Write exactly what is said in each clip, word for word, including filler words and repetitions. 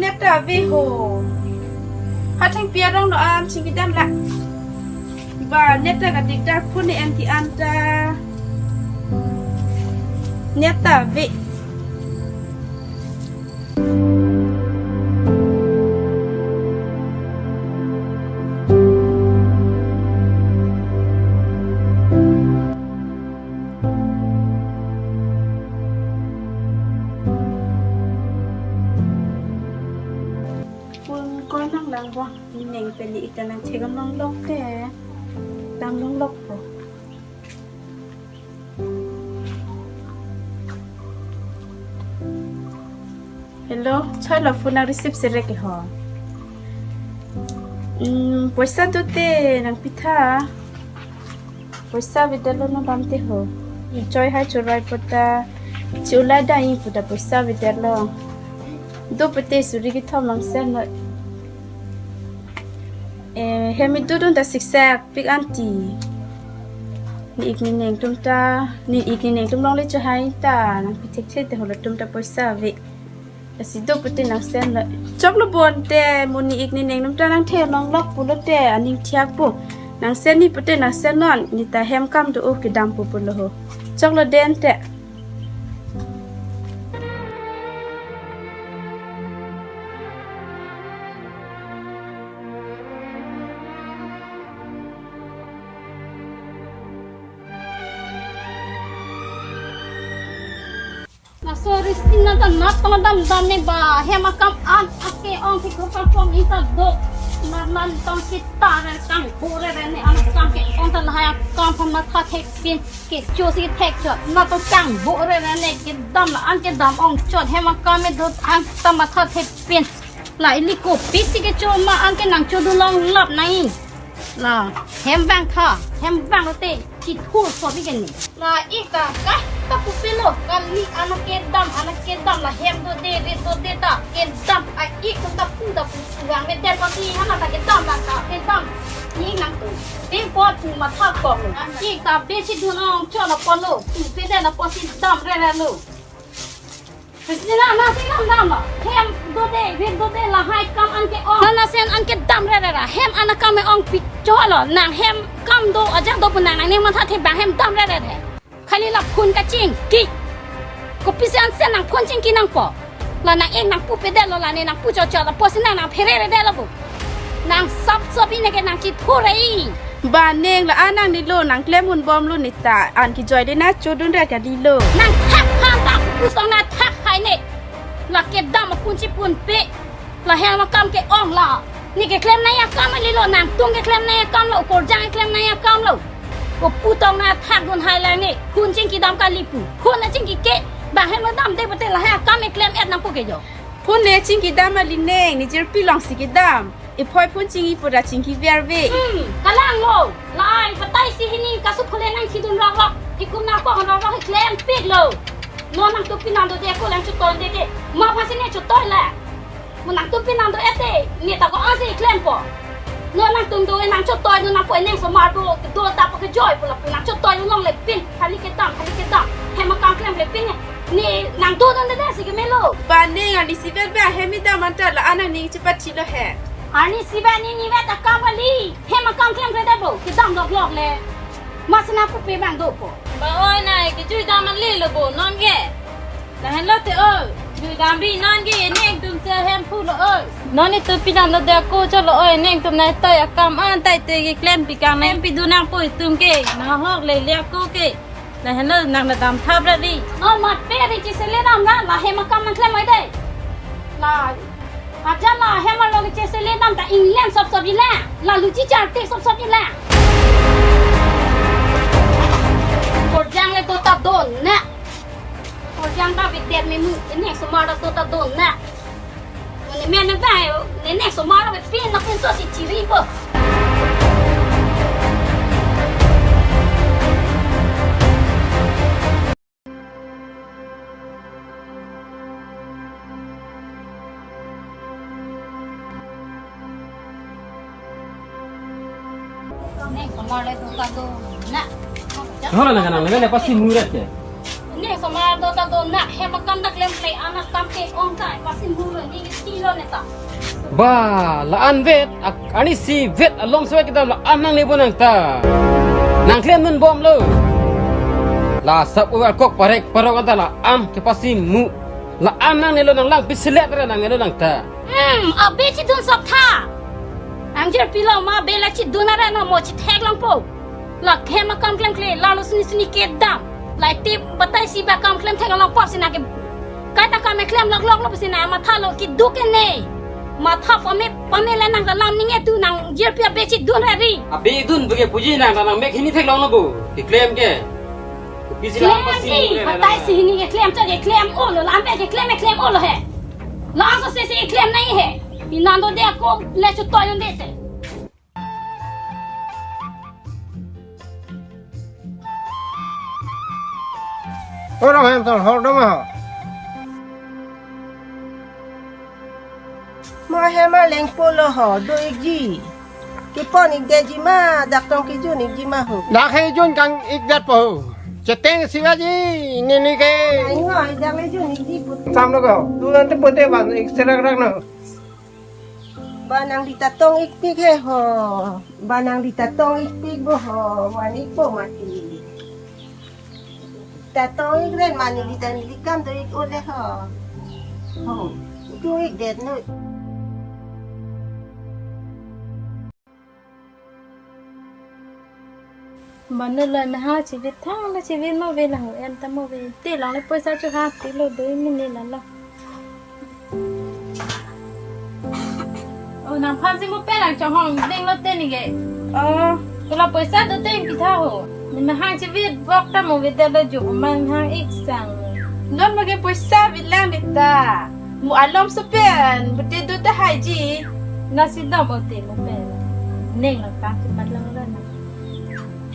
Net ta ave ho. Hathengpi arong no an chingkidam la. Ba net ta kadikdar phone en ke-an ta. Net ta ave. Phone call nanglang vang, neng peli ita nangthek longlok te, dam longlok po. Hello, choi lo phone nang receive sere ke ho. Hmm, poisa do te nangpitha. Poisa avedetlo non dam te ho. Choi hai choroi puta. Chula da-i puta poisa avedetlo. Do pute suri kethom nangsen lo. Eh, hem idudun ta siksak pik anti. Ne-ik neneng atum ta, ne-ik neneng atum longle chehai ta, nangpi thekthe te halatum ta poisa ave. Lasi do pute nangsen lo. Choklo bonte, mo ne-ik neneng atum ta nangthe longlok pulote, aning thiak po. Nangsen ni pute nangsen non, ne ta hem kam do-o kedam po pulo ho. Choklo den te. Laso ristina ta nat tong dam dam ne ba, hem akam an ake ong thik thok kangpong ita do. Nat nat tong kita re kang bo re re ne, an akam ke ong ta lahai akam aphan matha thekpin, kecho si thekchot. Nat tong kang bo re re ne, kedam la an kedam ongchot, hem akam me do an ta matha thekpin. La ili kopisi kecho ma an ke nangchodun longlap nai. La hem vangtha, hem vang lote chithur so bi ke ne. La ik ta kai ta pupelo, kali an kedam, an kedam la hem dode, rit dode ta kedam, a ik ta pu ta pu vang me der pati hana ta kedam la ta kedam. Ne nangtum pin pot pu matha kok lo. Ik ta besi dun ongchot lo polo, tu pe de la posi dam re re lo. Sina na sina dam lo. Hem dode, rit dode lahai kam an ke ong. Na na sen an kedam re re ra. Hem an akam me ongpi chot lo. Nang hem kam do ajak do pu nang nangning matha thek bang hem dam re re re. Kali la phone kachingki. Kopisi ansen nang phone chingki nangpo. La nang-ik nangpu pedetlo, la ne nangpu chot chot la posi nang nangphere re detlo bo. Nang sap sap ine ke nang chithur re. Ba neng la an nangne lo, nang klem un bom lo ne ta, an kejoi de nangchodun ra kali lo. Nang thak phan ta pu song nang thak hai ne. La kedam apun chipunpe. La hem akam ke ong la. Ne keklem nangji akam kali lo, nangtum keklem nangji akam lo, Korjang keklem nangji akam lo. Kopu tong nang thak dun hai lang ne. Phone chingki dam kali pu. Phone nang chingki ke. Bang hem lo damde pute lahai akam keklem et nangpo ke jo. Phone ne chingki dam kali neng, ne jirpi longsi kedam. Iphoi phone chingki pura chingki verve. Hmm, kalang lo. Lai, patai si hini kasu phule nangchidun rok rok. Ikum nangpo rok rok iklem pik lo. Non nangtum pi nang dode ako lang chotoi dede. Ma phan si ne chotoi la. Mo nangtum pi nang do-et te. Ne ta ko-an si klempo. Non nangtum do-e nangchotoi, non nangpo eneng somar do, do ta po kejoi pu lapu nangchotoi longle pin. Kali kedam, kali kedam. Hem akam klemkle pin ne. Ne nang do don dede si kemelo. Ba neng arni isi vet ba hem idam anta la an nangning chepathi lo he. Arni isi vet ne ni vet akam kali. Hem akam klemkle de bo. Kedam lok lok le. Masi nangpupe bang dopo. Ba oi nai, kejui dam an le lo bo non ke. Lahenlo te oi. Jui dam ri non ke, ne ekdom se hem phu lo oi. Non itum pi nang dode ako chot lo oi, ne ekdom nai toi akam an tai te keklem pi kang ne pi dun nangpo itum ke. Nang hok le le ako ke. Lahenlo nang la dam thap ra ri. Non mat pe ri chesele dam ra, la hem akam nangklem oi de. La, aja la hem arlo kechesele dam ta inglem sop sop ila. La luchi chartik sop sop ila. Korjang le do ta do na. Korjang ta bidet me mu, ne somar ta do ta do na. Ne men na ba, ne ne somar ta pin na pin so si chiri po. Ne somar le do ta do na. Hala na kanang le ne pasi muret ke. Ne Somar do ta do, nang hem akam ta klemkle, an akam ke-ong ta, pasi mulo ni tilo neta. Ba, la-an vet, ak-, ani si vet along so kita la-an nangnebo nang ta. Nang klemdun bomlo. La sap uwar kok parek parok anta la-an kepasi mu. La-an nangnelo, nang lang pisilet ra nangnelo nang ta. Hmm, abe chidun sap tha. Nang jirpi lo ma abe la chidun ara na mo chitheklongpo. La hem akam klemkle, la lo sini sini kedam. La iti batai si ba kam klem theklongpo si nang ke. Kaita kam klem loklok lo si nang matha lo kiduk ke ne. Matha pame pame le nang dalam ninge tu nang jirpi abe chidun ra ri. Abe dun bege puji nang ta nang mek hini theklonglo bo. Keklem ke. Pisi la Klem pasi si, klem batai na. Si hini keklem chot keklem olo, la abe keklem keklem olo he. La so se se keklem nai he. Inando de ako le chutoyon de te. Orang hem ton hor doma ho. Ma hem aleng pulo ho, do-ikji. Kepon-ikdetji ma, dak tong kejun-ikji ma ho. Dak he jun kang-ikdetpo ho. Cheteng sivaji, nini ke. Ai ngoi, dak le jun-ikji put. Samlo ko, tu nanti pute ban-ik serak rak no. Ba nangli ta tong-ikpik he ho. Ba nangli ta tong-ikpik bo ho. Van-ikpo mati. Ta tong-ik ren ma neli ta neli kam do-ik ole ho. Ho. Do-ikdet noi. Mane la me ha chivit thang la chivit mo ve lang en ta mo ve. Te lang le poisa chu ha ti lo do mini la lo. Oh, nang phan si mo pe lang chong hong ding lo te ni ke. Oh, ko la poisa do te pi tha ho. Ni me hang chivit vok ta mo ve te lo ju man hang ik sang. Non ma ke poisa vit lang ni ta. Mo alom so pen, bete do ta hai ji. Na si dom o te mo pe. Neng lo ta ki pat lang lo na.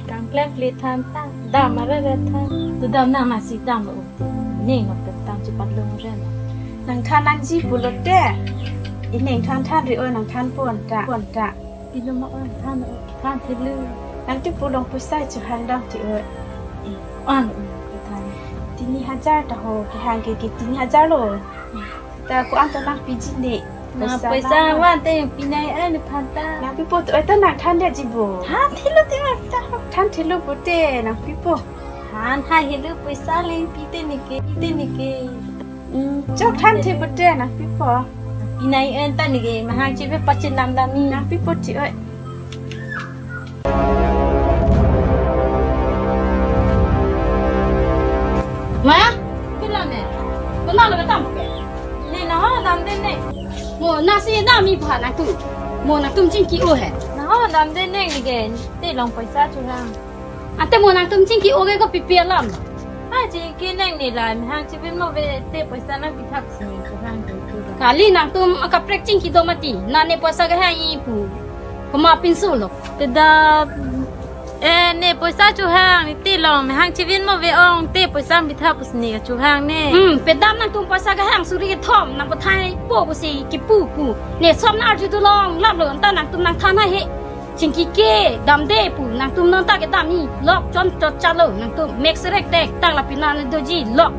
Kang klek kle than ta, dam ara re than. Tu dam nang nasi dam lo. Neng nok tek tam chepat long ren. Nang than nangji pulote. Ineng than than ri oi nang than pon ta, pon ta. Pilo ma oi than, than thelu. Nang ti pulong poisa chu hang dam ti oi. An oi than. Tini hajar ta ho, kehang ke ke tini hajar lo. Ta ko-an to nang piji ne. Na poisa poisa na. Van te pinai ai ne phan ta. Nang pipo to ai ta nang than dia ji bo. Than thilo te ta. Than thilo bo te nang pipo. Than hai helo poisa le pi te ne ke, pi te ne ke. Mm, chok than the bo te nang pipo. Pinai en ta ne ke mahang che pe pachin nam dam ni. Nang pipo ti oi. Ma? Pila ne? Kena lo betam ke? Ne na ho dam de ne. Mo nasi dam i pha nangtum. Mo nangtum chingki o he. Na ho dam de ne ni ke. Te long poisa chu hang. Ante mo nangtum chingki o ke ko pipi alam. Ha chingki nang ni la mi hang chibin mo ve te poisa nang pithak si chu hang chu chu. Kali nangtum akaprek chingki do mati. Na ne poisa ke hang i pu. Koma pinso lo. Te da Eh, ne poisa chu hang, ne te long, me hang chivin mo ve ong, te poisa mi tha pus ne ka chu hang ne. Hmm, pe dam nangtum poisa kehang suri kethom, nang pathai po pusi kipu pu. Ne som na arju tu long, lap lo, anta nangtum nang than hai he. Chingki ke, dam de pu, nangtum non ta ke dam ni, lok chon chot chalo, nangtum mek serek tek, tak la pina ne doji, lok.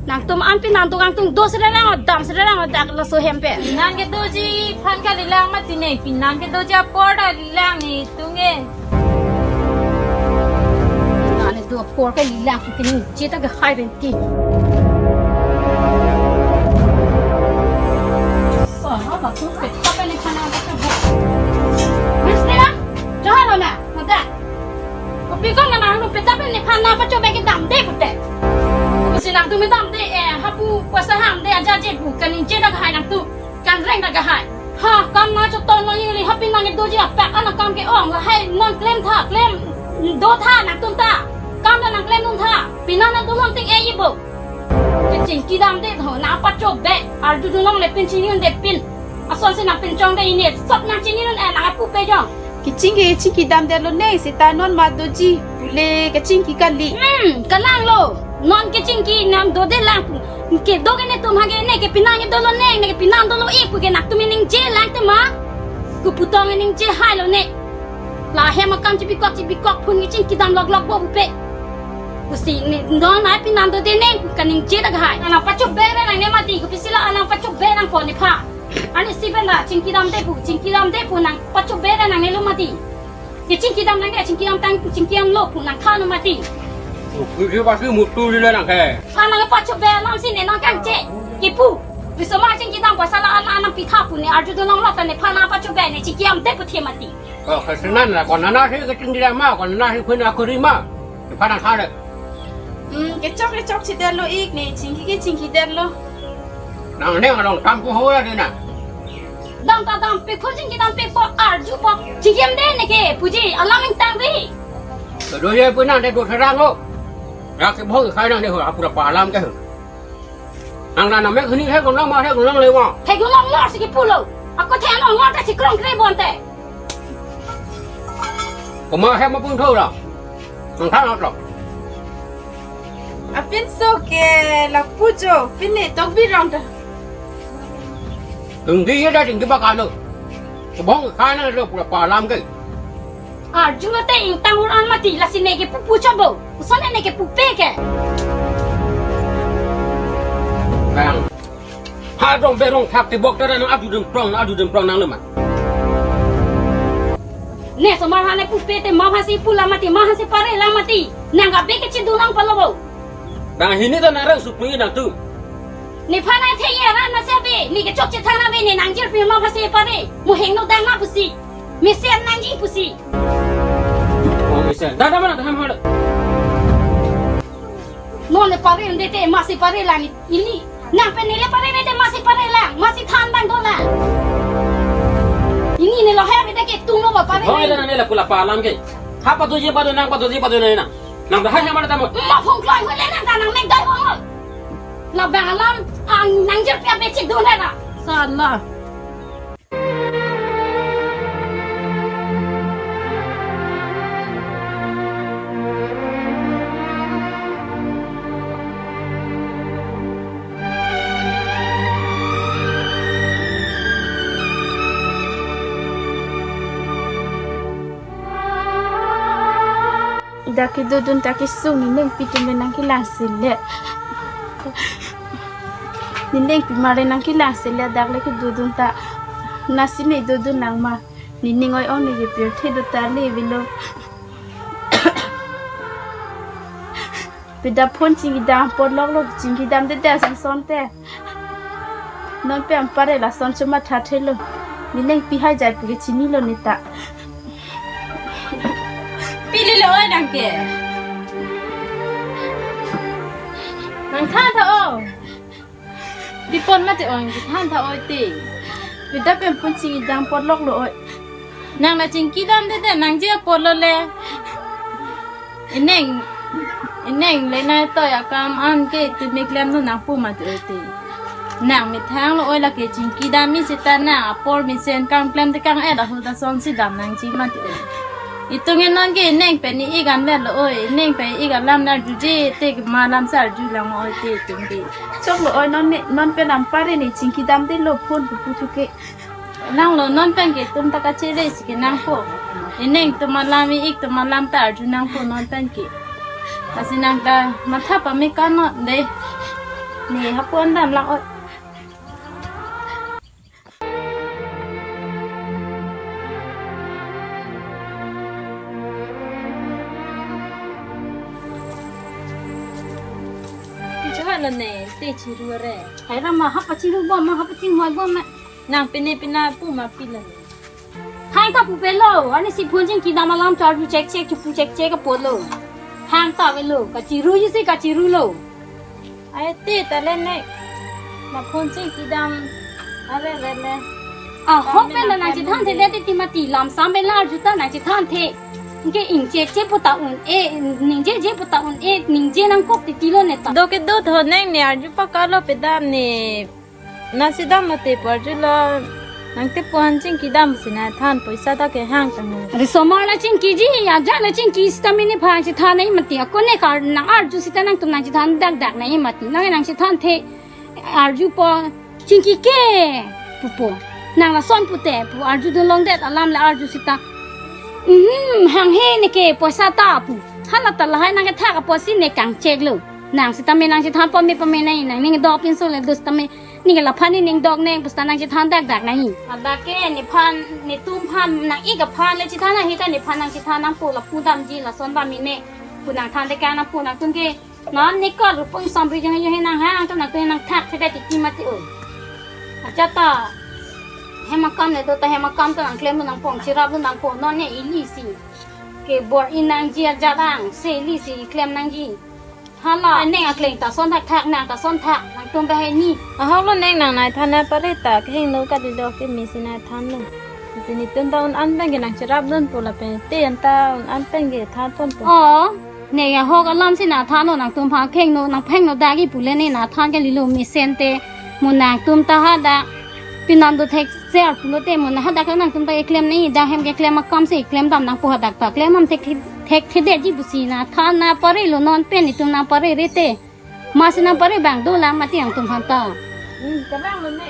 Nangtum an pina do nangtum do sererang, dam sererang, dak laso hem pe. Nang ke doji, phan kali lang mati ne, pinang ke doji apor da lang ni, tung e. Nane do apor kali lang ke ni chita ke hai ren ti. So, ha ba tu pe ta pe ni khana ba tu. Mas ni na. Johan na. Mata. Kopi kong na nang pe ta pe ni khana ba cho be ke dam de pute. Ko si nangtum dam de eh hapu poisa hang de aja je pu kaningje dak hai nangtum. Kangreng ta kahai. Ha, kam na choton lo yingli ha pinang doji apak ana kam ke-ong lahai non klem tha, klem do tha nangtum ta. Kam na nang klem dun tha. Pinang na dun long ting e ibo. Kechingki dam de tho na pacho be. Arju dun long le pin chini un de pin. Ason si nang pin chong de ine. Sop nang chini un e nang apu pe jong. Kechingki, kechingki dam de lo ne sita non ma doji. Pule kechingki kali. Hmm, kalang lo. Non kechingki nang do de lang. Ke do ke netum ha ke ne ke pinang ke dolo neng, ne ke pinang dolo ik pu ke nangtum ningje lang te ma. Ku putong ningje hai lo ne. La hem akam chibikok chibikok phun kechingki dam lok lok bo bu pe. Pusi ne, non ai pinam do de ne, kaningje dak hai. Nang pachobei nangne mati, kopisi la nang pachobei nangpo nephan. Ani si pen da, chingki damde pu, chingki damde pu nang pachobei nangnelo mati. Ke chingki dam nangne, chingki damtang, chingki damlo pu nangthanlo mati. Kusi pasi mutu lila nang he. Phan nang pachobei alam si ne nang kangche. Kipu. Risomar chingki dam poisa la nang nangpitha pu ne arjudun longlo ta nephan nang pachobei ne chingki damde pu the mati. Oh, kasinan la, konana si kachingki dam ma, konana si kuna kuri ma. Nephan nangthale. Hmm, kechok kechok chedetlo ik ne, chingki ke chingkidetlo. Nangne along tam ko ho la de na. Dam ta dam, pikpo chingki dampikpo, arjupo. Chingki damde ne ke, puji, alam ingtangvi. Kedo ye pu nang de do therang lo. Ya ke bhong khai nang de ho, apura pa alam ke ho. Nang nang mek hini he gom nang ma he gom nang lewa. He gom nang lor si kipulo. Ako the nang lor ta si krong kre bonte. Koma he ma pun tho la. Nang tha nang tlo. Apinso ke lapu jo, pine tok birong ta. Tung di ye da ding di bakalo. Kebong khai nang lo pura pa alam ke. Arjulo te ingtang ur an mati lasi ne ke pupu chobo. Uson ne ke pupe ke. Bang. Ha dong berong thak tebok tara nang adu dem prong, nang adu dem prong nang lema. Ne somar ha ne pupe te ma ha si pula mati, ma ha si pare la mati. Nang gabe ke chidun nang palobo. Bang hini ta nang rang supui nang tu. Nephan nang the ye ran na se be, ne kechok chethan na be ne nang jirpi ma ha si pare. Mo heng no dang na pusi. Mesen nangji pusi. Oh, mesen. Dah, dah, mana, dah, mana? Non le pare unde te ma si pare la ne ili. Nang pen ne le pare ne te ma si pare la. Ma si than bang do la. Ini ne lo he be te ke tung lo ba pare. Hoi ne. La nang ne la pula pa alam ke. Ha pa doji pa do nang pa doji pa do nang. Nang dah hai mana tamu. Ma phung kloi hoi le nang ta nang mek dai hoi. La bang alam ang nang jirpi abe chidun he la. Salah. Dak kedodun ta kesung ne nengpi atum le nangkelang sele. Ne nengpi mare nangkelang sele dak le kedodun ta. Nasi ne dodun nang ma. Ne ning oi ong ne kepirthe do ta le avelo. Pida phone chingki dam apot loklo, chingki damde de asonson te. Non pen pare lason choma thathelo. Ne nengpi hai jai pu ke chinilo ne ta. Pili lo oi nang ke. Nang than tha o. Pi pon mati oi, than tha oi te. Pida pen phone chingki dam apot loklo oi. Nang la chingki damde de nangji apotlo le. Ineng, ineng le nai toy akam an ke tumi klemdun nang pu mati oi te. Nang methang lo oi lake chingki dam isi ta nang apor mesen kang klem te kang-et ahut asonsi dam nangji mati oi. Itum ke non ke ineng pen ik an le lo oi, ineng pen ik alam le arjuje te ma alam si arju lang oi te itum ke. Choklo oi non ne, non pen ampare ne chingki damdelo phone pu puthu ke. Nang lo non pen ke itum ta kachere si ke nangpo. Ineng atum alam ik atum alam ta arju nangpo non pen ke. Lasi nang ta matha pame kan non de. Ne hapu an dam lang oi. Jahala ne, te chiru re. Hai ra ma hapa chiru bom ma hapa ching hoi bom ma. Nang pine pina pu ma pila ne. Hang ta pupelo, ani si phone chingki dam alam charju chek chek chupu chek chek apotlo. Hang ta avelo, kachiru ji si kachirulo. Ai te ta le ne. Ma phone chingki dam. Are re le. Ah, hok pen la nang chethanthe le te ti mati lam sam pen la arju ta nang chethanthe. Ke ingche che pu ta un-e, ningje je pu ta un-e, ningje nangkok titilo ne ta. Do kedo tho neng ne arju pakalo pe dam ne. Nasi dam mate pu arjulo. Nang te phone chingki dam si nangthan poisa ta kehang tang. Risomar la chingkiji, aja la chingki stamina phan chethannei mati. Ako ne kar nang arju sita nangtum nang chethan dak dak nai mati. Nang nang chethanthe. Arjupo chingki ke pupo. Nang lason pute pu arjudun longdet alam le arju sita. Mhm, hanghe ne ke poisa ta pu. Hala ta lahai nangkethak apotsi ne kangchek lo. Nang sitame nang chethan pame pame nai, nangning dok pinso le dus tame. Ning laphan ne ning dok neng pusita nang chethan dak dak nai. Hadak ke nephan netum aphan nang-ik aphan le chethan ahi ta nephan nang chethan nangpo lapu damji lason bam mene. Pu nangthan te ka nangpo nangtum ke. Non ne kor rupung som bri jong jong he nanghang atum nangtum nangthak theda titi mati o. Acha ta. Hem akam le do ta hem akam ta nangklem nangpon cherap nangpo non ne ili si. Ke bor-i nangji ajat ang se ili si klem nangji. Hala neng akleng ta son thak thak nang ta son thak nangtum bahai ni. Ahok lo neng nang nai than na pare ta kehingno ka di dok ke mi si nai than lo. Si netum ta un an pen ke nang cherap dunpo lapen te an ta un an pen ke than ponpo. O, ne ahok alam si nang than lo nangtum aphan kehingno nang phengno dagi pu le ne nang than kalilo mesen te mo nangtum ta hadak. Pinan do thek ser pulote mo nang hadak nangtum ta keklem nai dang hem keklem akam si klem dam nangpo hadak ta klem am thek thek thedetji pusi nang than na pare lo non pen netum nang pare re te. Masi nang pare bang do lam mati nangtum aphan ta. Hmm, kabang lo ne.